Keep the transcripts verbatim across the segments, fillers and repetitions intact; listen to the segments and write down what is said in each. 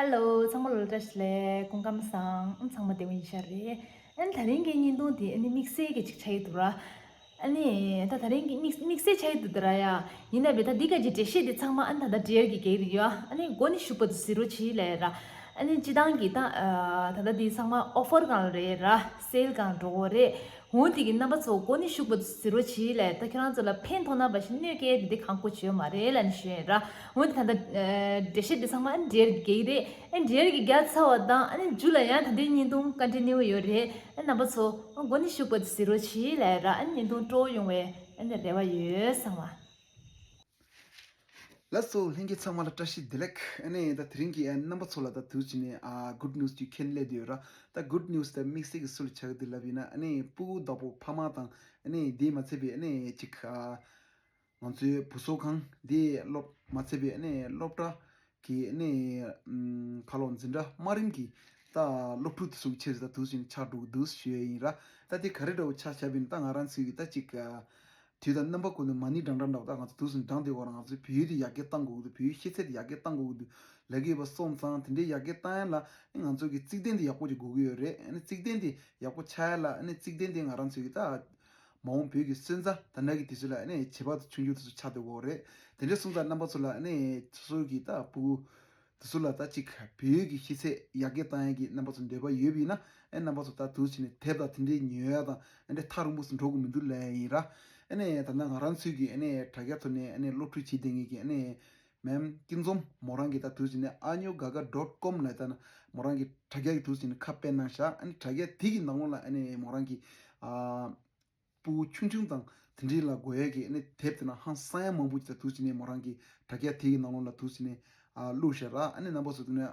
ཧེ་ལོ། ཚང་མ་ལོ་བཀྲ་ཤིས་བདེ་ལེགས། སྐུ་ཁམས་བཟང་། ཨ་ཚང་མ་བདེ་པོ་ཡིན་ཤག་རེད། ཨ་ནི་ད་རིང་གི་བརྙན་ཐུང་དེ་ཨ་ནི་དམིགས་བསལ་གྱི་ཅིག་ཆགས་ཀྱི་འདུག་ར། ཨ་ནི་ད་ད་རིང་གི་དམིགས་དམིགས་བསལ་ཆགས་ཀྱི་འདུག་ད་ར་ཡ། ཡིན་ན་བས་ད་འདི་ག་ཅིག་འགྲེལ་བཤད་དེ་ཚང་མ་ཨ་ནི་ད་ད་འབྲེལ་གྱི་གེ་རེད་ཡ། ཨ་ནི་མགོ་ནས་མཇུག་བར་དུ་གཟིགས་རོགས་བྱེད་ལབ་ར། ཨ་ནི་སྤྱི་བཏང་གི་ད་ད་ད་འདི་ཚང་མ་ཨོ་ཕར་སྒང་རེད་ར། སེལ་སྒང་འགྲོ་གི་རེད། འོ་དེ་གི་རྣམ་པ་ཚོ་མགོ་ནས་མཇུག་བར་དུ་གཟིགས་རོགས་བྱེད་ལབ། ད་ཁྱེད་རང་ཚོ་ལ་ཕན་ཐོགས་ན་འབའ་ཞིག་གནོད་སྐྱེལ་དེ་འདྲ་གང་དགོས་བྱེད་ཡོད་མ་རེད་ལབ་ནས་ཞུ་ཡིན་ར། འོ་དེ་ད་ལྟ་འགྲེལ་བཤད་དེ་ཚང་མ་འགྲེལ་གྱི་རེད། ཨ་འགྲེལ་གྱི་རྒྱག་ཚར་བ་དང་ཨ་ནི་མཇུག་ལ་ཡང་ད་ལྟའི་བརྙན་ཐུང་ཀོན་ཊི་ནིའུ་ཡོད་རེད། ཨ་རྣམ་པ་ཚོ་མགོ་ནས་མཇུག་བར་དུ་གཟིགས་རོགས་བྱེད་ལབ་ར། ཨ་བརྙན་ཐུང་སྤྲོ་པོ་ཡོང་བའི་ཨ་ནི་རེ་བ་ཡོད་བསམ་པ། ལགས་སོ། ལྷན་རྒྱས་ཚང་མ་ལ་བཀྲ་ཤིས་བདེ་ལེགས། ཨ་ནི་ད་དེ་རིང་གི་ཨ་རྣམ་པ་ཚོ་ལ་ད་དུས་ཕྱིན་ནས་ཨ་གུཌ་ནིའུ་སི་ཅིག་མཁྱེན་སླེབས་བསྡད་ཡོད་ར། ད་གུཌ་ནིའུ་སི་ད་དམིགས་བསལ་གྱི་སུ་ལ་ཆགས་ཀྱི་འདུག་ལབ་ཡིན་ན། ཨ་ནི་སྤུ་གུ་བདག་པོ་ཕ་མ་དང་། ཨ་ནི་དེ་མ་ཚད་པའི་ཨ་ནི་ཅིག་ཨ་ང་ཚོའི་བུ་གསོ་ཁང་དེ་སློབ་མ་ཚད་པའི་ཨ་ནི་སློབ་གྲྭ་གི་ཨ་ནི་ཨམ་ཁ་ལོ་འཛིན་གྲྭ་དམའ་རིམ་གྱི་ད་སློབ་ཕྲུག་དེ་ཚོ་གི་ཆེད་དུ་ད་དུས་ཕྱིན་ཆགས་འགྲོ་གི་འདུག་ཞུ་ཡས་ཡིན་ར། ད་དེ་ག་རེ་འདྲ་བོ་ཆགས་བཞག་པ་ཡིན་ན། ད་ང་རང་ཚོའི་གི་ད་ཅིག་ཨ་དུས་དང་རྣམ་པ་ཀུན་ཏུ་མ་ཎི་བགྲང་བགྲང་འདྲ་བོ་ད་ང་ཚོ་དུས་སུ་བགྲང་བསྡད་ཡོད་ར། ང་ཚོའི་བོད་ཡིག་དེ་ཡར་རྒྱས་གཏང་དགོས་ཀྱི་འདུག་བོད་ཡིག་ཤེས་ཚད་དེ་ཡར་རྒྱས་གཏང་དགོས་ཀྱི་འདུག་ལབ་ཀྱི་ཡོད་པ་སོང་ཙང་། དེ་འདྲའི་ཡར་རྒྱས་གཏང་ཡ་ལ་ཨ་ང་ཚོ་གི་རྩིག་རྟེན་དེ་ཡག་པོ་ཅིག་དགོས་ཀྱི་ཡོད་རེད། ཨ་ནི་རྩིག་རྟེན་དེ་ཡག་པོ་ཆགས་ཡ་ལ། ཨ་ནི་རྩིག་རྟེན་དེ་ང་རང་ཚོའི་གི་ད་མ་འོངས་བོད་ཀྱི་སོན་རྩ་ད་ལྟ་གི་དུས་ཚོད་ལ་ཨ་ནི་བྱིས་པ་དང་ཆུང་ཆུང་དེ་ཚོ་ཆགས་བསྡད་ཡོད་རེད། དེ་འདྲ་སོང་ཙང་རྣམ་པ་ཚོ་ལ་ཨ་ནི་སོ་སོ་གི་ད་སྤུ་གུ་དེ་ཚོ་ལ་ད་ཅིག་བོད་ཡིག་གི་ཤེས་ཚད་ཡར་རྒྱས་གཏང་ཡ་གི་རྣམ་པ་ཚོ་འདོད་པ་ཡོད་པ་ཡིན་ན། ཨེ་རྣམ་པ་ཚོ་ད་དུས་ཕྱིན་ནས་དེབ་དང་དེ་འདྲའི་ཉོ་ཡ་དང་ཨེ་འདྲ་ཐག་རིང་པོ་སུ་འགྲོ་དགོས་མི་འདུག་ལབ་ཡ་ཡིན་ར། ཨ་ནི་ད་ལྟ་ང་རང་ཚོའི་གི་ཨ་ནི་དྲ་རྒྱ་ཐོག་ནས་ཨ་ནི་སློབ་ཁྲིད་བྱེད་བསྡད་མཁན་གྱི་ཨ་ནི་མེམ་སྐྱིད་འཛོམས་མོ་རང་གིས་ད་དུས་ཕྱིན་ནས་ཨ་ཉོ་ག་ག་ཌོཊ་ཀོམ་ལབ་ད་ན་མོ་རང་གི་དྲ་རྒྱ་གི་དུས་ཕྱིན་ནས་ཁ་སྤེལ་གནང་ཤག་ཨ་ནི་དྲ་རྒྱ་དེ་གི་ནང་ལོགས་ལ་ཨ་ནི་མོ་རང་གི་ཨ་སྤུ་གུ་ཆུང་ཆུང་དང་དེ་འདྲའི་ལ་དགོས་ཡས་ཀྱི་ཨ་ནི་དེབ་དེ་ན་ཧང་སང་ཡ་མང་པོ་ཅིག་ད་དུས་ཕྱིན་ནས་མོ་རང་གི་དྲ་རྒྱ་དེ་གི་ནང་ལོགས་ལ་དུས་ཕྱིན་ནས་ཨ་བླུགས་ཤག་ར། ཨ་ནི་རྣམ་པ་ཚོ་དེ་ནས་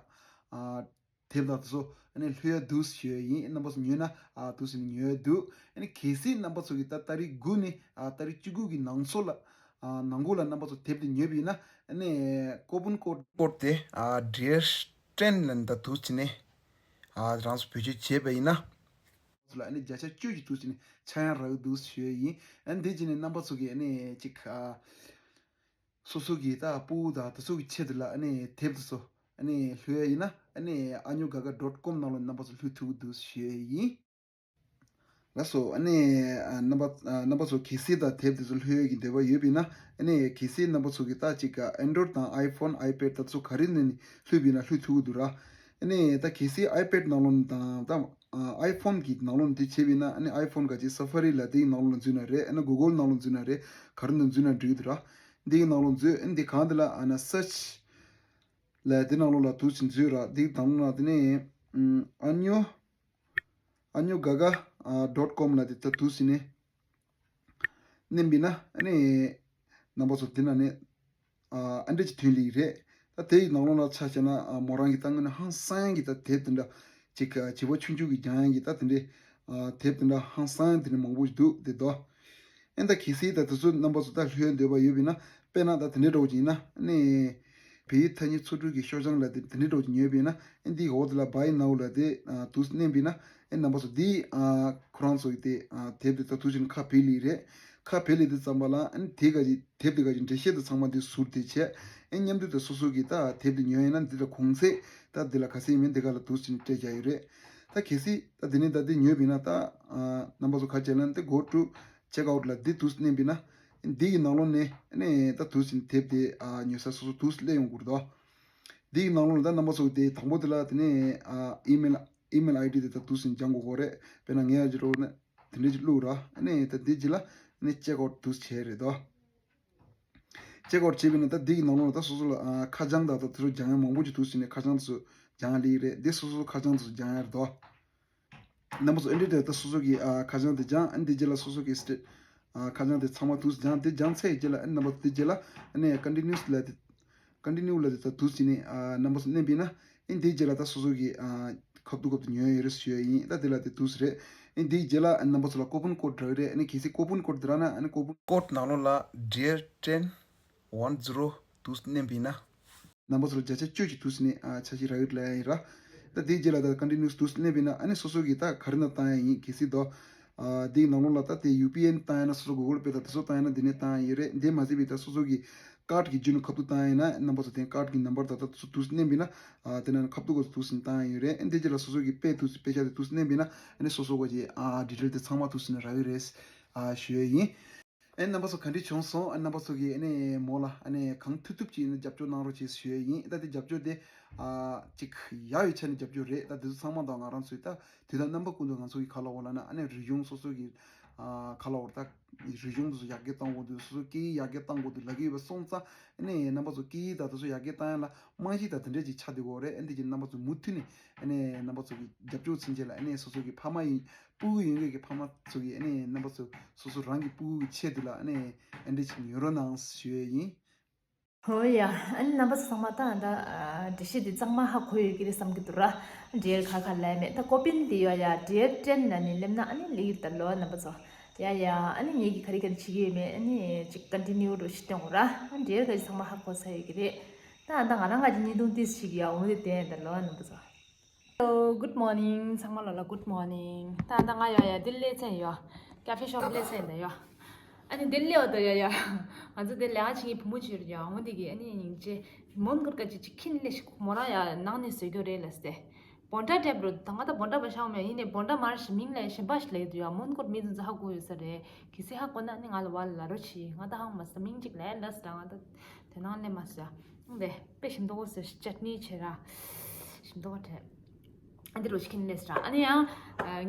ཨ་དེབ་དང་དེ་ཚོ་ཨ་ནི་ལྷོད་ཡ་འདུག་ཞུ་ཡ་ཡིན། རྣམ་པ་ཚོ་ཉོས་ན་ཨ་དུས་ཕྱིན་ནས་ཉོ་ཡ་འདུག་ཨ་ནི་གལ་སྲིད་རྣམ་པ་ཚོ་གི་ད་ཏ་རིག་དགུ་ནས་ཨ་ཏ་རིག་བཅུ་དགུ་གི་ནང་ཚོ་ལ་ཨ་ནང་ཁུལ་ལ་རྣམ་པ་ཚོ་དེབ་དེ་ཉོས་པ་ཡིན་ན། ཨ་ནི་ཀོ་པོན་ཀོཌ་ཀོཌ་དེ་ཨ་ཌི་ཨར་ཊེན་ལབ་ནས་ད་དུས་ཕྱིན་ནས་ཨ་རང་ཚོ་བེད་སྤྱོད་བྱས་པ་ཡིན་ན། ཚོ་ལ་ཨ་ནི་བརྒྱ་ཆ་བཅུ་ཞིག་དུས་ཕྱིན་ནས་ཆག་ཡང་རག་གི་འདུག་ཞུ་ཡ་ཡིན། ཨ་ནི་དེ་བྱས་ནས་རྣམ་པ་ཚོ་གིས་ཨ་ནི་ཅིག་ཨ་སོ་སོ་གི་ད་སྤུ་གུ་དང་དེ་ཚོ་གི་ཆེད་དུ་ལ་ཨ་ནི་དེབ་དེ་ཚོ་ཨ་ནི་ལྷོད་ཡ་ཡིན་ན། ཨ་ནི་ཨ་ཉོ་ག་ག་ཌོཊ་ཀོམ་ནང་ལ་རྣམ་པ་ཚོ་ལྷོད་ཐུབ་ཀྱི་འདུག་ཞུ་ཡ་ཡིན། ལགས་སོ། ཨ་ནི་ཨ་རྣམ་པ་ཨ་རྣམ་པ་ཚོ་གལ་སྲིད་ད་དེབ་དེ་ཚོ་ལྷོད་ཡ་གི་འདོད་པ་ཡོད་པ་ཡིན་ན། ཨ་ནི་གལ་སྲིད་རྣམ་པ་ཚོ་གི་ད་ཅིག་ཨ་ཨེན་ཌོ་རོཌ་དང་ཨའི་ཕོན་ཨའི་པེཌ་ད་ཚོ་ག་རེ་ནས་ནི་ལྷོད་པ་ཡིན་ན་ལྷོད་ཐུབ་ཀྱི་འདུག་ར། ཨ་ནི་ད་གལ་སྲིད་ཨའི་པེཌ་ནང་ལོགས་ནས་དང་ད་ཨ་ཨའི་ཕོན་གི་ནང་ལོགས་ནས་དེ་བྱས་པ་ཡིན་ན། ཨ་ནི་ཨའི་ཕོན་ག་ཅིག་སཱ་ཕ་རི་ལབ་དེའི་ནང་ལོགས་ལ་འཛུལ་ན་རེད། ཨ་ནི་གུ་གལ་ནང་ལོགས་འཛུལ་ན་རེད། ག་རེ་ནང་འཛུལ་ན་འགྲིག་གི་འདུག་ར། འདིའི་ནང་ལོགས་འཛུལ། ཨ་ནི་འདི་གང་དེ་ལ་ཨ་ནི་སར་ཆི་ལབ་དེ་ནང་ལོགས་ལ་དུས་ཕྱིན་འཛུལ་ར། འདི་དང་ལ་དེ་ནས་ཨ་ཨ་ཉོ་ཨ་ཉོ་ག་ག་ཨ་ཌོཊ་ཀོམ་ལབ་དེ་ད་དུས་ཕྱིན་ནས་མནན་པ་ཡིན་ན། ཨ་ནི་རྣམ་པ་ཚོ་འདི་ན་ནས་ཨ་ཨ་འདྲ་ཅིག་ཐོན་ལེ་རེད། ད་དེའི་ནང་ལོགས་ལ་ཆ་བཞག་ན་ཨ་མོ་རང་གི་ད་དངོས་གནས་ཧང་སང་གི་ད་དེབ་དེ་འདྲ་ཅིག་ཨ་བྱིས་པ་ཆུང་ཆུང་གི་སྦྱང་ཡ་གི་ད་དེ་འདྲའི་ཨ་དེབ་དེ་འདྲ་ཧང་སང་ཡ་དེ་འདྲ་མང་པོ་ཞིག་འདུག་དེ་དོ། ཨེ་ད་གལ་སྲིད་ད་དེ་ཚོ་རྣམ་པ་ཚོ་ད་ལྷོད་འདོད་པ་ཡོད་པ་ཡིན་ན། དཔེར་ན་ད་དེ་འདྲའི་འདྲ་བོ་ཅིག་ཡིན་ན། ཨ་ནི་བོད་ཡིག་ཐ་སྙད་འཚོལ་སྒྲུབ་ཀྱི་ཤོག་བྱང་ལབ་དེ་དེ་འདྲའི་འདྲ་བོ་ཅིག་ཉོས་པ་ཡིན་ན། ཨེ་འདིའི་འོག་དེ་ལ་བའི་ནའོ་ལབ་དེ་ཨ་དུས་མནན་པ་ཡིན་ན། ཨེ་རྣམ་པ་ཚོ་འདི་ཨ་ཁོ་རང་ཚོ་གི་དེ་ཨ་དེབ་དེ་ད་དུས་ཕྱིན་ཁ་ཕྱེ་ལེ་རེད། ཁ་ཕྱེ་ལེ་དེ་ཙམ་པ་ལ་ཨ་ནི་དེ་ག་ཅིག་དེབ་དེ་ག་ཅིག་འགྲེལ་བཤད་དེ་ཚང་མ་འདི་ཟུར་དེ་བྱས། ཨེ་མཉམ་དུ་ད་སོ་སོ་གི་ད་དེབ་དེ་ཉོས་ཡིན་ན་འདི་ལ་གོང་ཚད་ད་འདི་ལ་ག་ཚད་ཡིན་མིན་འདི་ག་ལ་དུས་ཕྱིན་སྤྲད་བཞག་ཡོད་རེད། ད་གལ་སྲིད་ད་འདི་ནས་ད་འདི་ཉོས་པ་ཡིན་ན། ད་ཨ་རྣམ་པ་ཚོ་ག་བྱས་ན་འདི་གོ་ཊུ་ཅེག་ཨའུཊ་ལབ་འདི་དུས་མནན་པ་ཡིན་ན། འདི་གི་ནང་ལོགས་ནས་ཨ་ནི་ད་དུས་ཕྱིན་དེབ་དེ་ཨ་ཉོ་ས་སོ་སོ་དུས་སླེབས་ཡོང་གི་རེད་དོ། འདི་གི་ནང་ལོགས་ལ་ད་རྣམ་པ་ཚོ་གི་དེ་དང་པོ་དེ་ལ་དེ་ནས་ཨ་ཨི་མེལ་ཨི་མེལ་ཨའི་ཌི་དེ་ད་དུས་ཕྱིན་སྦྱང་དགོས་ཀྱི་རེད། དཔེར་ན་ངས་ཨ་ཅི་རོ་ན་དེ་འདྲས་ཅིག་བླུགས་ར། ཨ་ནི་ད་འདི་རྗེས་ལ་ཨ་ནི་ཅེག་ཨའུཊ་དུས་བྱས་རེད་དོ། ཅེག་ཨའུཊ་བྱས་པ་ཡིན་ན་ད་འདི་གི་ནང་ལོགས་ལ་ད་སོ་སོ་ལ་ཨ་ཁ་བྱང་དང་ད་དེ་ཚོ་སྦྱང་ཡ་མང་པོ་ཅིག་དུས་ཕྱིན་ནས་ཁ་བྱང་དེ་ཚོ་སྦྱང་ཡ་ལེ་རེད། འདི་སོ་སོ་ཁ་བྱང་དེ་ཚོ་སྦྱང་ཡ་རེད་དོ། རྣམ་པ་ཚོ་ཨེ་འདྲ་དེ་ད་སོ་སོ་གི་ཨ་ཁ་བྱང་དེ་སྦྱང་། ཨ་འདི་རྗེས་ལ་སོ་སོ་གི་སི་ཊེ་ཨ་ཁ་བྱང་དེ་ཚང་མ་དུས་སྦྱང་། དེ་སྦྱང་ཚར་ཡི་རྗེས་ལ་ཨ་རྣམ་པ་ཚོ་དེ་རྗེས་ལ་ཨ་ནི་ཀོན་ཊི་ནིའུ་སི་ལབ་དེ་ཀོན་ཊི་ནིའུ་ལབ་དེ་ད་དུས་ཕྱིན་ནས་ཨ་རྣམ་པ་ཚོ་མནན་པ་ཡིན་ན། ཨ་འདིའི་རྗེས་ལ་ད་སོ་སོ་གི་ཨ་ཁ་ཐུག་ཁ་ཐུག་ཉོ་ཡ་ཡོད་རེད་ཞུ་ཡ་ཡིན། ད་དེ་ལ་དེ་དུས་རེད། ཨ་འདིའི་རྗེས་ལ་ཨ་རྣམ་པ་ཚོ་ལ་ཀོ་པོན་ཀོཌ་རག་གི་རེད། ཨ་ནི་གལ་སྲིད་ཀོ་པོན་ཀོཌ་དེ་རག་ན། ཨ་ནི་ཀོ་པོན་ཀོཌ་ནང་ལོགས་ལ་ཌི་ཨར་ཊེན་ཝན་ཛི་རོ་དུས་མནན་པ་ཡིན་ན། རྣམ་པ་ཚོ་ལ་བརྒྱ་ཆ་བཅུ་ཞིག་དུས་ནས་ཨ་ཆ་ཤས་རག་གི་ལབ་ཡ་ཡིན་ར། ད་དེའི་རྗེས་ལ་ད་ཀོན་ཊི་ནིའུ་སི་དུས་མནན་པ་ཡིན་ན། ཨ་ནི་སོ་སོ་གིས་ད་ག་རེ་ནང་བཏང་ཡ་ཡིན། གལ་སྲིད་དོ་ཨ་དེའི་ནང་ལོགས་ལ་ད་དེ་ཡུ་པི་ཨེན་བཏང་ཡ་ན། སོ་སོ་གུ་གལ་པེ་དང་དེ་ཚོ་བཏང་ཡ་ན་དེ་ནས་བཏང་ཡ་ཡོད་རེད། དེ་མ་ཟད་པའི་ད་སོ་སོ་གི་ ཀར་ཌི་གི་རྒྱུ་ནོར་ཁ་ཐུག་བཏང་ཡིན་ན་རྣམ་པ་ཚོ་དེ་ཀར་ཌི་གི་ནམ་བར་ད་ལྟ་ཚོ་ཐུགས་སུ་མནན་པ་ཡིན་ན། ཨ་དེ་ན་ཁ་ཐུག་གོ་ཐུགས་སུ་བཏང་ཡོད་རེད། ཨ་འདི་རྗེས་ལ་སོ་སོ་གི་པེ་ཐུགས་སུ་པེ་ཤག་དེ་ཐུགས་སུ་མནན་པ་ཡིན་ན་ཨ་ནི་སོ་སོ་གོ་ཅི་ཨ་ཌི་ཊེལ་དེ་ཚང་མ་ཐུགས་སུ་ནས་རག་གི་རེད། ཨ་ཞུ་ཡས་ཡིན། ཨ་རྣམ་པ་ཚོ་ག་འདྲ་བྱུང་སོང་། ཨ་རྣམ་པ་ཚོ་གི་ཨ་ནི་མོ་ལ་ཨ་ནི་གང་ཐུབ་ཐུབ་ཅིག་ཨ་ནི་རྒྱབ་སྐྱོར་གནང་རོགས་བྱེད་ཞུ་ཡས་ཡིན། ད་དེ་རྒྱབ་སྐྱོར་དེ་ཨ་ཅིག་ཡག་ཡོད་ཆ་ནས་རྒྱབ་སྐྱོར་རེད། ད་དེ་ཚོ་ཚང་མ་དང་ང་རང་ཚོའི་ད་དུས་ད་རྣམ་པ་ཀུན་ཏུ་ང་ཚོ་གི་ག་ལ་འོ་ལ་ན་ཨ་ནི་རིག་གཞུང་སོ་སོ་གི་ཨ་ག་ལ་འོ་ད་རིག་གཞུང་དེ་ཚོ་ཡར་རྒྱས་གཏང་དགོས་འདུག་སོ་སོ་སྐད་ཡིག་ཡར་རྒྱས་གཏང་དགོས་འདུག་ལབ་ཀྱི་ཡོད་པ་སོང་ཙང་ཨ་ནི་རྣམ་པ་ཚོ་སྐད་ཡིག་ད་དེ་ཚོ་ཡར་རྒྱས་གཏང་ཡ་ལ་རྨང་གཞི་ད་དེ་འདྲས་ཅིག་ཆགས་བསྡད་ཡོད་རེད། ཨ་འདི་ཅིག་རྣམ་པ་ཚོ་མུ་མཐུད་ནས་ཨ་ནི་རྣམ་པ་ཚོ་གི་རྒྱབ་སྐྱོར་ཚུན་ཆད་ལ་ཨ་ནི་སོ་སོ་གི་ཕ་མ་ཡིན་སྤུ་གུ་ཡོད་མཁན་གྱི་ཕ་མ་ཚོ་གི་ཨ་ནི་རྣམ་པ་ཚོ་སོ་སོ་རང་གི་སྤུ་གུ་གི་ཆེད་དུ་ལ་ཨ་ནི་ཨ་འདྲས་ཅིག་ཉོན་རོགས་གནང་ཞུ་ཡས་ཡིན། ཧོ་ཡ། ཨ་ནི་རྣམ་པ་ཚོ་ཚང་མ་ད་ད་འགྲེལ་བཤད་འདི་གཙང་མ་ཧ་གོ་ཡོད་ཀྱི་རེད་བསམ་གྱི་འདུག་ར། འགྲེལ་ཁ་ཁ་ལས་མེད་ད་ཀོ་པིན་འདི་ཡོད་ཡ་འགྲེལ་དྲན་ན་ནི་སླེབས་ན་ཨ་ནི་ལེགས་ད་ལོ་རྣམ་པ་ཚོ། ཡ་ཡ། ཨ་ནི་ངེད་ཀྱི་ག་རེ་ག་རེ་བྱེད་ཀྱི་ཡོད་མེད་ཨ་ནི་ཅིག་ཀོན་ཊི་ནིའུ་འགྲོ་ཞིག་སྟོན་དགོས་ར། ཨ་འགྲེལ་ག་ཅིག་ཚང་མ་ཧ་གོ་ཚར་ཡོད་ཀྱི་རེད། ད་ཨ་ད་ང་རང་ག་ཅིག་བརྙན་ཐུང་ཏིས་ཞིག་ཡ་འོང་དེ་བསྟན་ད་ལོ་རྣམ་པ་ཚོ། Hello, good morning. ཚང་མ་ལ་ལ་good morning. ད་ད་ང་ཡ་ཡ་འདི་ལས་ཚན་ཡོ། ཀ་ཧྥེ་ཤོབ་ལས་ཚན་ད་ཡོ། ཨ་ནི་འདི་ལས་འོ་ད་ཡ་ཡ། ང་ཚོ་འདི་ལས་ང་ཆིང་གི་བུ་མོ་ཅིག་ཡོད་ཡ་འོ་འདི་གི་ཨ་ནི་སྙིང་རྗེ། མོན་གུར་ཀ་ཅི་ཅི་ཁིན་ལས་ཤིག་མོ་རང་ཡ་ནང་ནས་བཟོས་རྒྱུ་རེད་ལ་སྟེ། བོན་ཏྲ་དེབ་རུ་ད་ང་ད་བོན་ཏྲ་བ་ཤང་མེ་ཡིན་ནས་བོན་ཏྲ་མར་ཞི་མིང་ལས་ཞིམ་པ་ཞིག་ལས་འདུག་ཡ། མོན་གུར་མི་ཚོ་ཧ་གོ་ཡོད་ས་རེད། གི་སི་ཧ་གོ་ན་ནི་ང་ལ་བ་ལ་རོ་ཆི་ང་ད་ཧང་མ་ས་མིང་ཅིག་ལས་ལ་སི་ད་ང་ད་དེ་ནང་ལས་མ་ཟ། འདི་དཔེ་ཞིམ་མདོག་ཟེར་ཅ་ཊི་ནི་བྱེད་ར། ཞིམ་མདོག་བྲེ། ཨ་འདི་རོ་ཆི་ཁིན་ལས་སི་ར། ཨ་ནི་ཡང་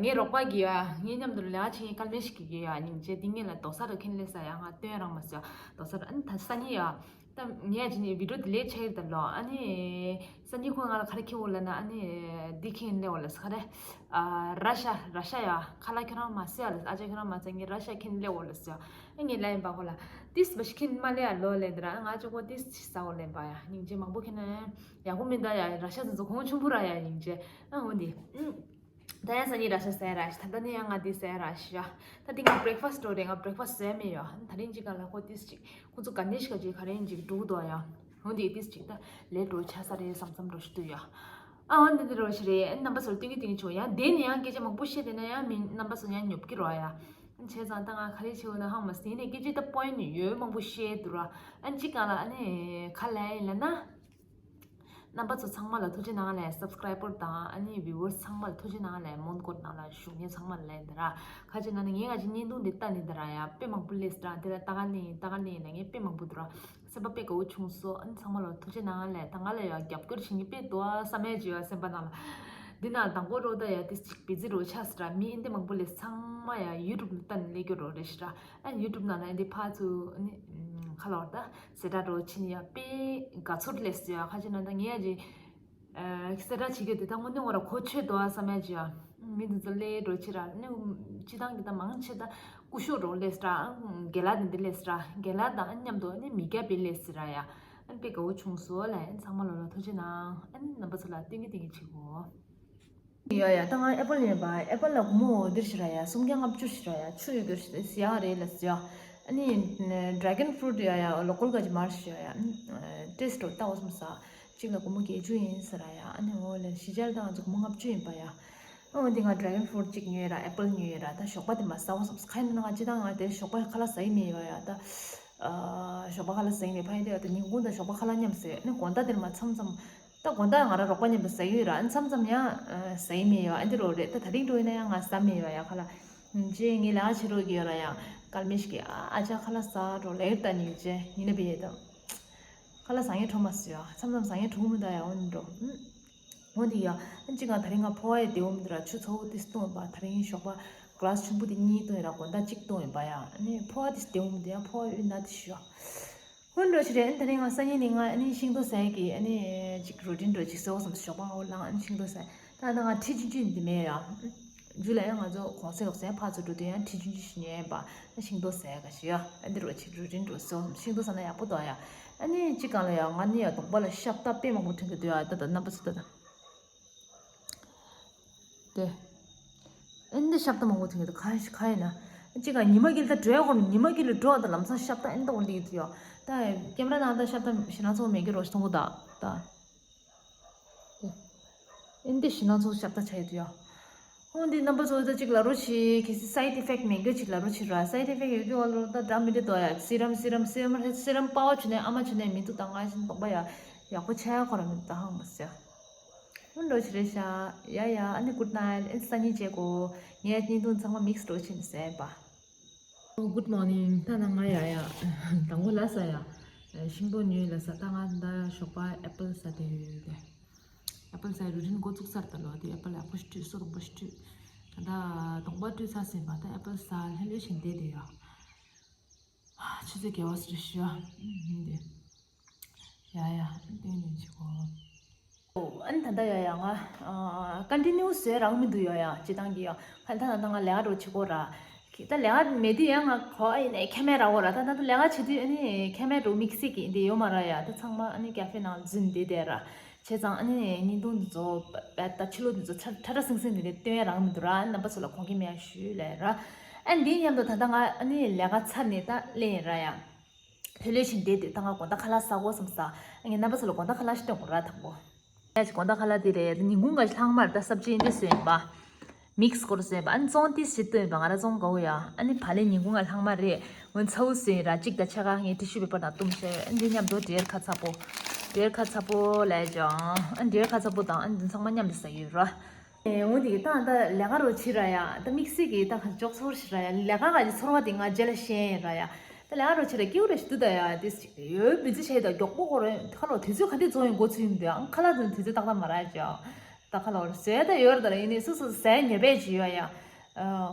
ངའི་རོགས་པ་གི་ཡ་ངའི་མཉམ་དུ་ལས་ཆི་ངའི་སྐལ་མེ་ཞིག་གི་ཡ་སྙིང་རྗེ་འདི་ངེད་ལ་རྡོ་ས་རུ་ཁིན་ལས་ས་ཡ་ང་སྟོན་རང་མ་ཟ་རྡོ་ས་རུ། ཨ་ནི་ད་ས་ནི་ཡ། ད་ངས་ཅི་ནས་བི་ཌིའོ་དེ་ལས་ཆགས་ཡོད་ད་ལོ། ཨ་ནི་སང་ཉིན་ཁོ་ང་ལ་ག་རེ་ཁྱེར་འོང་ལབ་ན་ཨ་ནི་འདི་ཁྱེར་སླེབས་འོང་ལབ་ས་ག་རེ། ཨ་ར་ཤ་ར་ཤ་ཡ་ཁ་ལག་ཁྱེད་རང་མ་ཟོས་ཨ་ལབ་ས། ཨ་ཅག་ཁྱེད་རང་མ་ཟོས་ངས་ར་ཤ་ཁྱེར་སླེབས་འོང་ལབ་ས། ཨ་ངས་ལབ་ཡིན་པ་ཁོ་ལ་ཏིས་བ་ཤི་ཁྱེར་མ་སླེབས་ཨ་ལོ་ལབ་འདི་ར། ཨ་ང་ཅོ་གོ་ཏིས་ཟ་འོང་ལབ་པ་ཡ་སྙིང་རྗེ། མང་པོ་ཁྱེར་ན་ཡག་པོ་མིན་ད་ཡ། ར་ཤ་ཚོ་ཚོ་གོང་ཆུང་པོ་ར་ཡ་སྙིང་རྗེ། ཨ་འོ་འདི། ད་ཡང་སང་ཉིན་ར་ཤ་ཟ་ཡ་ར་ཤི། ད་ལྟ་ནི་ཡང་ང་འདི་ཟ་ཡ་ར་ཤི་ཡ། ད་འདི་ང་བྷི་རེག་ཕ་སི་ཊི་འགྲོ་རེད། ང་བྷི་རེག་ཕ་སི་ཊི་ཟ་མེད་ཡ། ད་རིང་ཅིག་ག་ལ་ཁོ་ཏིས་ཅིག་ཁོ་ཚོ་ག་ནས་ཤི་ག་ཅིག་ག་རེ་ཡིན་ཅིག་འགྲོ་གི་འདུག་ཡ། འོ་འདི་ཏིས་ཅིག་ད་ལས་འགྲོ་ཆ་ས་རེད་བསམ་བསམ་འགྲོ་ཤི་འདུག་ཡ། ཨ་འོ་འདི་འདི་རོ་ཤི་རེད། ཨ་རྣམ་པ་ཚོར་སྟོན་གི་སྟོན་གི་ཆོག་ཡ། དེ་ནི་ཡང་སྐད་ཆ་མང་པོ་བཤད་དེ་ན་ཡང་མི་རྣམ་པ་ཚོ་ཡང་ཉོབ་ཀི་རོ་ཡ། བྱས་ཙང་ད་ང་ག་རེ་བྱེད་འོ་ན་ཧང་མ་སི་ནས་སྐད་ཆ་ད་པོ་ཡིན་ནི་ཡོད་མང་པོ་བཤད་འདུག་ར། ཨ་ཅིག་ག་ལ་ཨ་ནི་ག་ལ་ཡིན་ལབ་ན། རྣམ་པ་ཚོ་ཚང་མ་ལ་ཐུགས་རྗེ་གནང་ལེ། སབ་སི་ཀ་རའི་བར་དང་ཨ་ནི་བིའུ་ཝར་སི་ཚང་མ་ལ་ཐུགས་རྗེ་གནང་ལེ། མོན་གྷོ་ནང་ལ་བཞུགས་མཁན་ཚང་མ་ལ་ལེ་འདི་ར། ཁ་ཅིག་ན་ནི་ངས་ང་ཅིག་བརྙན་ཐུང་འདི་ལྟ་ནི་འདི་ར་ཡ་དཔེ་མང་པོ་སླེབས་སི་ར། འདི་ལ་ལྟ་ག་ནི་ལྟ་ག་ནི་ན་ངས་དཔེ་མང་པོ་འདུག་ར། སེམས་པ་དཔེ་དགའ་བོ་བྱུང་སོང་། ཨ་ནི་ཚང་མ་ལ་ཐུགས་རྗེ་གནང་ལེ། ད་ང་ལ་ཡ་རྒྱབ་སྐྱོར་བྱེད་མཁན་དཔེ་འདུག་ཨ་བསམ་ཡ་ཅིག་ཡོད་སེམས་པ་ནང་ལ། འདི་ན་དང་པོ་རོ་ད་ཡ་ཏི་ཅིག་བི་ཛི་རོ་ཆགས་སི་ར། མི་ཨིན་དེ་མང་པོ་ལེ་ཚང་མ་ཡ་ཡུ་ཊུབ་ལྟ་ནི་ལེ་སྐྱོ་རོ་རེ་ཤི་ར། ཨ་ཡུ་ཊུབ་ནང་ལ་ཨིན་དེ་ཕ་ཚུ་ཨ་ནི་ཁ་ལོར་ད་སེ་ད་རོ་ཆི་ནི་ཡ་དཔེ་དགའ་ཚོར་ལེ་སི་ཡ། ཁ་ཅིག་ན་ད་ངས་ཡ་ཇི་སེ་ད་བྱེད་རྒྱུ་དེ་ད་དངོས་གནས་ངོ་ར་གོ་ཆོད་དོ་ཨ་བསམ་ཡ་ཇི་ཡ། མི་འདི་ཚོ་ལེ་འགྲོ་ཆི་ར་ནི་སྤྱི་བཏང་གི་ད་མང་ཆེ་ད་སྐུ་ཞབས་རོ་ལེ་སི་ར། རྒན་ལགས་དེ་འདི་ལེ་སི་ར། རྒན་ལགས་དང་ཨ་མཉམ་དུ་ཨ་ནི་མི་སྐྱ་བི་ལེ་སི་ར་ཡ། ཨ་ནི་དཔེ་དགའ་བོ་བྱུང་སོང་ལེ། ཨ་ནི་ཚང་མ་ལོ་ལ་ཐུགས་རྗེ་གནང་། ཨ་ནི་རྣམ་པ་ཚོ་ལ་སྟོན་གི་སྟོན་གི་བྱེད་གོ། ཡ་ཡ་ད་ང་ཨེ་པལ་ཡིན་པ། ཨེ་པལ་ལ་སྒོར་མོ་འོ་དེར་ཞིག་ར་ཡ་སུམ་བརྒྱ་ལྔ་བཅུ་ཞིག་ར་ཡ་ཆུ་ཡོད་དེར་ཞིག་ཟ་ཡ་རེད་ལ་ཟ་ཡ། ཨ་ནི་ཌ་ར་གོན་ཕུ་རུ་ཊི་ཡ་ཡ་ལོ་ཀལ་ག་ཅིག་མར་ཞིག་ར་ཡ། ཨ་ནི་ཊེ་སི་ཊི་འོ་ལྟ་འོ་སམ་ཟ། གཅིག་ལ་སྒོར་མོ་བརྒྱད་ཅུ་ཡིན་ཟེར་ར་ཡ། ཨ་ནི་འོ་ལ་ཞི་ཅལ་དང་ང་ཚོ་སྒོར་མོ་ལྔ་བཅུ་ཡིན་པ་ཡ། ཨ་འོ་འདི་ང་ཌ་ར་གོན་ཕུ་རུ་ཊི་གཅིག་ཉོས་ར། ཨེ་པལ་ཉོས་ར། ད་ཞོགས་པ་དེ་མ་ཟ་འོ་སམ་ཟ། ཁ་ཡིན་ན་ང་སྤྱི་བཏང་ང་དེ་ཞོགས་པ་ཁ་ལག་ཟ་ཡི་མེད་ཡ་ཡ། ད་ཞོགས་པ་ཁ་ལག་ཟ་ཡི་མེད། ཕ་ཡིན་དེ་ཡ་ད་ཉིན་གུང་དང་ཞོགས་པ་ཁ་ལག་མཉམ་ཟ། ཨ་ནི་དགོང་དག་དེར་མ་མཚམས་མཚམས། ད་དགོང་དག་ང་རང་རོགས་པ་མཉམ་དུ་ཟ་ཡོད་ར། མཚམས་མཚམས་ཡང་ཟ་ཡི་མེད་ཡོད། ཨ་འདི་རོ་རེད། ད་ད་རིང་འགྲོ་ཡིན་ན་ཡང་ང་ཟ་མེད་ཡོད་ཡ་ཁ་ལག་རྗེས་ངའི་ལས་ཀ་བྱེད་རོགས་ཀྱི་ཡོད་ར་ཡ། སྐལ་མེ་ཞིག་གིས་ཨ་ཅག་ཁ་ལག་ཟ་འགྲོ་ལེ་ཡོད་ད་ཉིན་རྗེས་ཡིན་ན་བི་ཡེ་ད། ཁ་ལག་ཟ་ངེ་འགྲོ་མ་སོ་ཡ། མཚམས་མཚམས་ཟ་ངེ་འགྲོ་མི་ད་ཡ། འོ་འདི་འགྲོ། འོ་འདི་ཡ། ཨ་ཅིག་ང་ད་རིང་ང་ཕོ་བ་ཡ་བདེ་བོ་མི་འདུག་ར། ཆུ་ཚ་བོ་ཏིས་བཏུང་བ། ད་རིང་ཞོགས་པ་གི་ལ་སི་ཆུང་པོ་དེ་གཉིས་བཏུང་ཡིན་ར། དགོང་དག་གཅིག་བཏུང་ཡིན་པ་ཡ། ཨ་ནི་ཕོ་བ་ཏིས་བདེ་བོ་མི་འདུག་ཡ། ཕོ་བ་ཡོད་ན་ཏིས་ཞུ་ཡ། ཧུན་འགྲོ་ཆི་རེད། ཨ་ནི་ད་རིང་ང་སང་ཉིན་ནི་ང་ཨ་ནི་ཤིང་ཏོག་ཟས་ཀྱི་ཨ་ནི་ཅིག་རུ་ཊིན་འགྲོ་ཅིག་བཟོ་བསམ། ཞོགས་པ་ཧོ་ལངས་ཨ་ནི་ཤིང་ཏོག་ཟས། ད་ད་ང་ཁྲི་ཆུང་ཆུང་འདི་མེད་ཡ། འཇུ་ལ་ཡང་ང་ཚོ་གོང་ས་ལོག་ཟས་ཕར་ཚུར་འགྲོ་དུས་ཡང་ཁྲི་ཆུང་ཆུང་ཞིག་ཉོས་ཡིན་པ། ཨ་ཤིང་ཏོག་ཟས་ག་ཞིག་ཡ། ཨ་འདི་རུ་ཆི་རུ་ཊིན་འགྲོ་བཟོ་བསམ། ཤིང་ཏོག་ཟ་ན་ཡག་པོ་འདུག་ཡ། ཨ་ནི་ཅི་གང་ལ་ཡ་ང་ནི་ཡ་གདོང་པ་ལ་ཤ་བཏབ་དཔེ་མང་པོ་ཐོན་གི་འདུག་ཡ། ད་ད་རྣམ་པ་ཚོ་ད་ད། དེ། ཨིན་དེ་ཤ་བཏབ་མང་པོ་ཐོན་གྱི་འདུག་ཁ་ཤས་ཁ་ཡིན་ན། གཅིག་ག་ཉི་མ་དཀྱིལ་ད་འགྲོ་ཡ་གོ་ནི། ཉི་མ་དཀྱིལ་ལ་འགྲོ་བ་ད་ལམ་སང་ཤ་བཏབ་ཨིན་ད་འོ་འདི་ཡོད་ཡོད། ད་ཀེམ་ར་ནང་ད་ཤ་བཏབ་ཞེ་ན་ཚོ་མེད་ཀྱི་རོ་ཞིག་མཐོང་གི་ད། ད། ཨིན་དེ་ཞེ་ན་ཚོ་ཤ་བཏབ་ཆ་ཡོད་ཡོད། འོ་འདི་རྣམ་པ་ཚོ་ད་ཅིག་ལབ་རོགས་བྱེད། གལ་སྲིད་side effect མེད་མཁན་ཅིག་ལབ་རོགས་བྱེད་ར། side effect ཡོད་རྒྱུ་བ་ལོ་ད་འདྲ་མི་འདྲ་དོ་ཡ། སི་རམ་སི་རམ་སི་རམ་སི་རམ་པ་བ་བྱུང་ནས་ཨ་མ་བྱུང་ནས་མི་འདུག་ད་ང་བཞིན་དོགས་པ་ཡ་ཡག་པོ་ཆགས་ཡ་ཁོ་ར་མི་འདུག་ད་ཧང་མ་ཟེར། འོ་འགྲོ་ཆེ་རེད་ཤག་ཡ་ཡ། ཨ་ནི་good night། ཨ་ནི་སང་ཉིན་བྱེད་གོ། ངའི་བརྙན་ཐུང་ཚང་མ་mix འགྲོ་ཆེ་ནི་ཟེར་པ། Good morning། ད་ན་ང་ཡ་ཡ་དང་པོ་ལ་ས་ཡ་ཤིང་ཏོག་ཉོས་ལ་ས། ད་ང་ད་ཞོགས་པ་apple ཟ་དེ་ཡོད་དེ། apple ཟ་routine འགོ་བཙུགས་ཚར་ད་ལོ། དེ་apple ཡག་པོ་ཞིག་བཀྲུས། སོ་རུང་པོ་ཞིག་བཀྲུས། ད་གདོང་པ་བཀྲུས་ཚར་ཟིན་པ། ད་apple ཟ་ལྷོད་ལྷོད་བཞིན་བསྡད་དེ་ཡ། ཆུ་ཚོད་བརྒྱད་པ་སུ་རེ་ཞུ་ཡ། ཡ་ཡ་ཏན་ཏན་བྱེད་གོ། ཨ་ནི་ད་ལྟ་ཡ་ཡ་ང་continue བཟོས་རག་མི་འདུག་ཡ་ཡ་སྤྱི་བཏང་གི་ཡ། ཁ་ད་ད་ང་ལས་ཀ་འགྲོ་བྱེད་གོ་ར། ད་ལས་ཀ་མེད་དུས་ཡ་ང་གོ་ཨ་ཡིན་ནས་ཁ་མེད་ར་གོ་ར། ད་ད་ལས་ཀ་བྱེད་དུས་ཨ་ནི་ཁ་མེད་འགྲོ་མིག་སི་གི་འདི་ཡོད་མ་ར་ཡ། ད་ཚང་མ་ཨ་ནི་cafe ནང་འཛུལ་འདི་དེ་ར། བྱས་ཙང་ཨ་ནི་བརྙན་ཐུང་འདི་ཚོ་ད་ཕྱི་ལོགས་འདི་ཚོ་ཁྲ་ཁྲ་ཁྲ་སིང་སིང་འདི་ནས་སྟོན་ཡ་རག་མི་འདུག་ར། རྣམ་པ་ཚོ་ལ་དགོངས་འགལ་མེད་ཡ་ཞུ་ལས་ར། ཨ་འདིའི་མཉམ་དུ་ད་ལྟ་ང་ཨ་ནི་ལས་ཀ་ཚར་ནས་ད་སླེབས་ཡིན་ར་ཡ། ལྷོད་ལྷོད་བཞིན་བསྡད་དུས་ད་ང་དགོང་དག་ཁ་ལག་ཟ་དགོས་བསམ་ས། ངས་རྣམ་པ་ཚོ་ལ་དགོང་དག་ཁ་ལག་ཞིག་སྟོན་དགོས་ར་དང་པོ། ཡ་ཅི་དགོང་དག་ཁ་ལག་དེ་རེད། ཉིན་གུང་ག་ལྷག་མར་ད་སབ་ཇི་འདི་བཟོས་ཡིན་པ། mix སྐོར་བཟོས་ཡིན་པ། ཨ་ནི་བཙོང་ཏིས་ཞིག་བཏོན་ཡིན་པ། ང་ར་བཙོང་དགའ་བོ་ཡ། ཨ་ནི་བ་ལས་ཉིན་གུང་ག་ལྷག་མ་རེད། འོན་ཚ་བོ་བཟོས་ཡིན་ར། གཅིག་དང་ཕྱེད་ཀ་ངས་ཊི་ཤུ་པེ་པར་ནང་བཏུམས་བཞག་ཡོད། ཨ་འདི་མཉམ་དུ་འབྲས་ཁ་ཚ་པོ། འབྲས་ཁ་ཚ་པོ་ལས་ཀྱང་ཨ་འབྲས་ཁ་ཚ་པོ་དང་ཨ་འདི་ཚང་མ་མཉམ་དུ་ཟ་ཡོད་ར། ཨེ་འོ་འདི་ད་ད་ལས་ཀ་རོ་ཆི་ར་ཡ། ད་དམིགས་བསལ་གྱི་ད་ཁ་ཅོག་ཚོར་ཞིག་ར་ཡ། ལས་ཀ་ག་ཅི་ཚོར་བ་དེ་ང་རྗེས་ལ་ཤེས་ཡིན་ར་ཡ། ད་ལས་ཀ་རོ་ཆི་ར་སྐྱིད་པོ་རེ་ཞིག་འདུག་ད་ཡ། དེ་ཡོད་བི་ཛི་བྱས་ད་མགྱོགས་པོ་ཁོ་རེ་ཁ་ལོ་དུས་ཚོད་ག་དུས་རྫོགས་ཡོང་གོ་ཚུལ་ཡིན་འདུག་ཨང་ཁ་ལག་དེ་དུས་ཚོད་ཏག་ཏག་མ་རག་ཅོ། ད་ཁ་ལོ་ཟས་ད་ཡོད་ར་ད་ར། ཡིན་ནའི་སོ་སོ་ཟས་ཉོས་པས་ཅི་ཡོད་ཡ།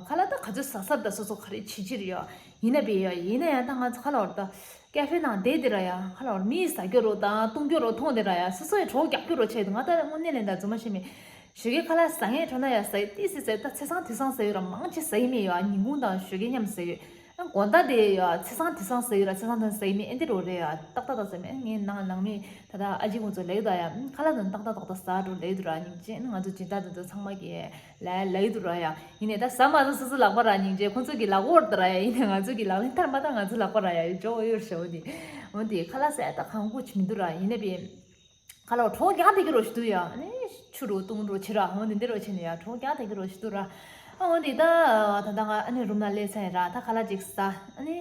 ཁ་ལག་ད་ག་ཚོད་ཟ་ས་ད་སོ་སོ་ག་རེ་བྱེད་ཅི་རེད་ཡ། ཡིན་ན་བི་ཡ་ཡིན་ན་ཡ་ད་ང་ཚོ་ཁ་ལོ་ད། ཀེ་ཧྥེ་ནང་བསྡད་དེ་ར་ཡ། ཁ་ལོར་མིས་ཟ་རྒྱུ་རོ་དང་བཏུང་རྒྱུ་རོ་མཐོང་དེ་ར་ཡ། སོ་སོ་ཡི་གྲོགས་རྒྱག་རྒྱུ་རོ་བྱས་དུ་ང་ད་དངོས་གནས་ལན་ད་རྫུན་མ་ཤེས་མེད། ཞོགས་ཀའི་ཁ་ལག་ཟ་ངེས་གྲོ་ན་ཡ་ཟ་ཡི་ཏི་སི་ཟ་ད་ཚེ་སང་དུས་སང་ཟ་ཡོད་ར། མང་ཆེ་ཟ་ཡི་མེད་ཡ། ཉིན་གུང་དང་ཞོགས་ཀའི་མཉམ་ཟ་ཡོད། ཨ་དགོང་དག་དེ་ཡ་ཚེ་སང་དུས་སང་ཟ་ཡོད་ར། ཚེ་སང་དུས་ཟ་ཡི་མེད། ཨེ་འདི་རོ་རེད་ཡ། ཏག་ཏག་ཏག་ཟ་མེད། ངའི་ནང་ནང་མི་ད་ད་ཨ་ཅི་ཁོང་ཚོ་ལེགས་ད་ཡ། ཁ་ལག་དང་ཏག་ཏག་ཏག་ཏག་ཟ་འགྲོ་ལེགས་དུ་ར། ཉིན་ཅན་ང་ཚོ་སྦྱིན་བདག་དེ་ཚོ་ཚང་མ་གི་ལ་ལ་ཡི་དུ་ར་ཡ། ཡིན་ནས་ད་ཟ་མ་ཟ་སོ་སོ་ལག་པ་ར་སྙིང་རྗེ། ཁོང་ཚོ་གི་ལག་པ་འོར་ད་ར་ཡ། ཡིན་ནས་ང་ཚོ་གི་ལག་ལེན་ཐར་མ་ད་ང་ཚོ་ལག་པ་ར་ཡ་ཡོད་ཅོག་ཡོད་ཤོ་དེ། འོན་ཏེ་ཁ་ལག་ཟས་ད་གང་གོ་ཆི་མི་འདུག་ར། ཡིན་ནས་པས་ཁ་ལག་གྲོགས་རྒྱག་དེ་གི་རོ་ཞིག་འདུག་ཡ། ཨ་ནི་ཆུ་རུ་བཏུང་རོ་ཆི་ར་འོན་ཏེ་འདི་རོ་ཆི་ནས་ཡ་གྲོགས་རྒྱག་དེ་གི་རོ་ཞིག་འདུག་ར། ཨ་འོན་ཏེ་ད་ད་ད་ང་ཨ་ནི་རུམ་ན་སླེབས་ཚར་ཡིན་ར། ད་ཁ་ལག་ཅིག་ཟ། ཨ་ནི་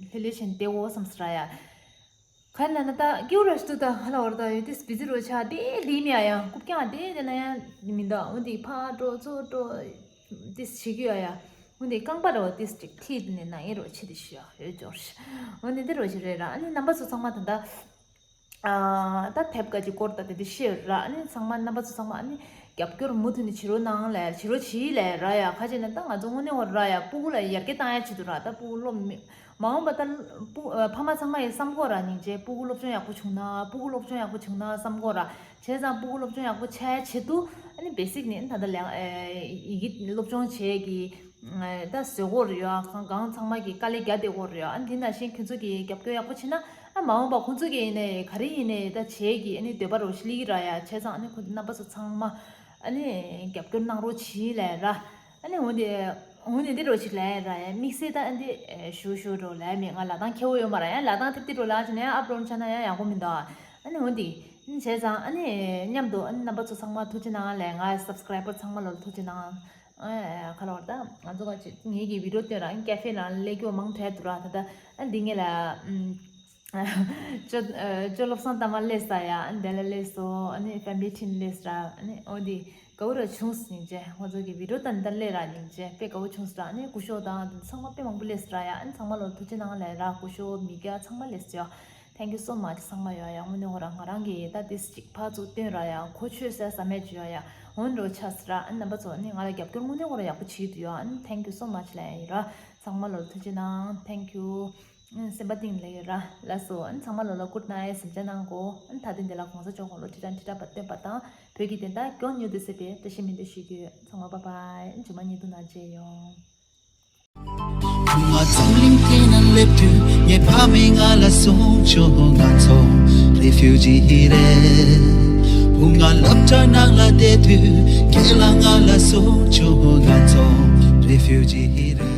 ལྷོད་ལྷོད་བྱས་བསྡད་འོ་བསམ་སོང་ར་ཡ། ག་ན་ན་ད་སྐྱིད་པོ་ར་ཞིག་འདུག་ད་ཧ་ལ་བར་ད་ཡོད་དེ་སྤི་ཙི་རོ་ཆ་དེ་ལི་མི་ཨ་ཡ། རྐུབ་ཀྱང་དེ་དེ་ན་ཡ་མི་འདུག་འོན་ཏེ་ཕ་འགྲོ་ཚོ་འགྲོ་དེ་ཞིག་ཡོད་ཨ་ཡ། འོན་ཏེ་རྐང་པ་ར་བ་དེ་ཅིག་ཐིག་ནས་ན་ཡེ་རོ་ཆེ་དེ་ཞུ་ཡ་ཡོད་འབྱོར་ཞིག་འོན་ཏེ་འདི་རོ་ཞིག་རེད་ར། ཨ་ནི་རྣམ་པ་ཚོ་ཚང་མ་ད་ད་ཨ་ད་ཐེབས་ཀ་ཅིག་སྐོར་ད་དེ་དེ་ཤེས་ར། ཨ་ནི་ཚང་མ་རྣམ་པ་ཚོ་ཚང་མ་ཨ་ནི་རྒྱབ་སྐྱོར་མུ་མཐུད་ནས་བྱེད་རོགས་གནང་ལ་བྱེད་རོགས་བྱེད་ལ་ར་ཡ། ཁ་ཅིག་ན་ད་ང་ཚོ་དངོས་གནས་བར་ར་ཡ་སྤུ་གུ་ལ་ཡར་རྒྱས་བཏང་ཡ་བྱེད་དུ་ར། ད་སྤུ་གུ་སློབ་མི་མ་འོངས་པ་ད་སྤུ་ཨ་ཕ་མ་ཚང་མ་ཡི་བསམ་གོ་ར། སྙིང་རྗེ། སྤུ་གུ་སློབ་སྦྱོང་ཡག་པོ་བྱུང་ན། སྤུ་གུ་སློབ་སྦྱོང་ཡག་པོ་བྱུང་ན་བསམ་གོ་ར། བྱས་ཙང་སྤུ་གུ་སློབ་སྦྱོང་ཡག་པོ་བྱས་ཆེད་དུ་ཨ་ནི་བེ་སིག་ནས་ད་ལྟ་ལས་ཡི་གེ་སློབ་སྦྱོང་བྱས་ཀྱི་ད་བཟོས་གོ་རེད་ཡ། གང་གང་ཚང་མ་གི་དཀའ་ལས་རྒྱག་བསྡད་གོ་རེད་ཡ། ཨ་འདི་ནང་བཞིན་ཁྱོད་ཚོ་གི་རྒྱབ་སྐྱོར་ཡག་པོ་བྱས་ན་ཨ་མ་འོངས་པ་ཁོང་ཚོ་གི་ཡིན་ནའི་ག་རེ་ཡིན་ནའི་ད་བྱས་ཀྱི་ཨ་ནི་འདོད་པ་རོ་ཞིག་སླེབས་ཀྱི་ར་ཡ། བྱས་ཙང་ཨ་ནི་ཁོ་རྣམ་པ་ཚོ་ཚང་མ་ཨ་ནི་རྒྱབ་སྐྱོར་གནང་རོགས་བྱེད་ལས་ར། ཨ་ནི་འོན་ཏེ་འོན་ཏེ་འདི་རོ་ཞིག་ལས་ར་ཡ། དམིགས་བསལ་ད་ཨ་འདི་ཞུ་ཞུ་རོ་ལས་མེད། ང་ལག་གདང་ཁེ་བོ་ཡོད་མ་ར་ཡ། ལག་གདང་ཐེབས་ཏེ་རོ་ལ་ཅི་ནས་ཡང་ཨབ་ལོཌ་བྱ་ན་ཡང་ཡག་པོ་མི་འདུག་ཨ་ནི་འོན་ཏེ་བྱས་ཙང་ཨ་ནི་མཉམ་དུ་ཨ་ནི་རྣམ་པ་ཚོ་ཚང་མ་ཐུགས་རྗེ་གནང་ལས། ང་སབ་སི་ཀ་རའི་བར་ཚང་མ་ལོ་ལ་ཐུགས་རྗེ་གནང་། ཨ་ཁ་ལོར་ད་ང་ཚོ་ག་ཅི་ངེད་ཀྱི་བི་ཌིའོ་སྟོན་ར་ཀེ་ཧྥེ་ནང་སླེབས་རྒྱུ་མང་དྲགས་འདུག་ར། ད་ད་ཨ་འདི་ངེད་ལ་ཅོ་ཅོ་བློ་བཟང་ལྟ་མ་སླེབས་ས་ཡ། ཨ་འདི་ལ་སླེབས་སོ། ཨ་ནི་ཕེ་མི་ལི་ཊིན་སླེབས་ར། ཨ་ནི་འོ་འདི་དགའ་བོ་ར་བྱུང་སྙིང་རྗེ། ང་ཚོ་གི་བི་ཌིའོ་ལྟ་ནི་ད་སླེབས་ར་སྙིང་རྗེ། དཔེ་དགའ་བོ་བྱུང་སོང་ར། ཨ་ནི་སྐུ་ཞབས་དང་ཚང་མ་དཔེ་མང་པོ་སླེབས་སོང་ར་ཡ། ཨ་ནི་ཚང་མ་ལོ་ཐུགས་རྗེ་གནང་ལས་ར། སྐུ་ཞབས་མི་སྐྱ་ཚང་མ་སླེབས་སོ། Thank you so much ཚང་མ་ཡོད་ཡ། དངོས་གནས་ཁོ་རང་ང་རང་གི་ད་ཏིས་ཅིག་ཕར་ཚུར་སྟོན་ར་ཡ། གོ་ཆོད་ཟེར་ས་མེད་ཅི་ཡོད་ཡ། འོན་འགྲོ་ཆ་སི་ར། ཨ་ནི་རྣམ་པ་ཚོ་ནི་ང་ལ་རྒྱབ་སྐྱོར་དངོས་གནས་ཁོ་རང་ཡག་པོ་བྱེད་ཀྱི་འདུག་ཡ། ཨ་ནི་Thank you so much ལབ་ཡ་ཡིན་ར། ཚང་མ་ལོ་ཐུགས་རྗེ་གནང་། Thank you ཨ་ནི་སེམས་པ་གཏིང་ནས་ལབ་ཡོད་ར། ལགས་སོ། ཨ་ནི་ཚང་མ་ལོ་ལ་good night གཟིམ་འཇག་གནང་གོ། ཨ་ནི་ད་ཐེངས་འདི་ལ་གོང་ས་མཆོག་དགུང་ལོ་ཁྲི་ཕྲག་ཁྲི་ཕྲག་བར་བརྟན་པ་དང་བོད་ཀྱི་བདེན་མཐའ་མགྱོགས་མྱུར་དུ་གསལ་བའི་བཀྲ་ཤིས་སྨོན་འདུན་ཞུ་རྒྱུ་ཡོད། ཚང་མ་bye bye། ཨ་ནི་མཇུག་མ་བརྙན་ཐུང་ནང་མཇལ་ཡོང་། བུ་ང་འཛམ་གླིང་སྟེང་ན་སླེབས་དུས་ངའི་ཕ་མས་ང་ལ་གསུངས་བྱུང་། ང་ཚོ་refugee རེད། བུ་ང་སློབ་གྲྭ་ནང་ལ་བསྡད་དུས་ཁྱེད་ལ་ང་ལ་གསུངས་བྱུང་། ང་ཚོ་refugee རེད།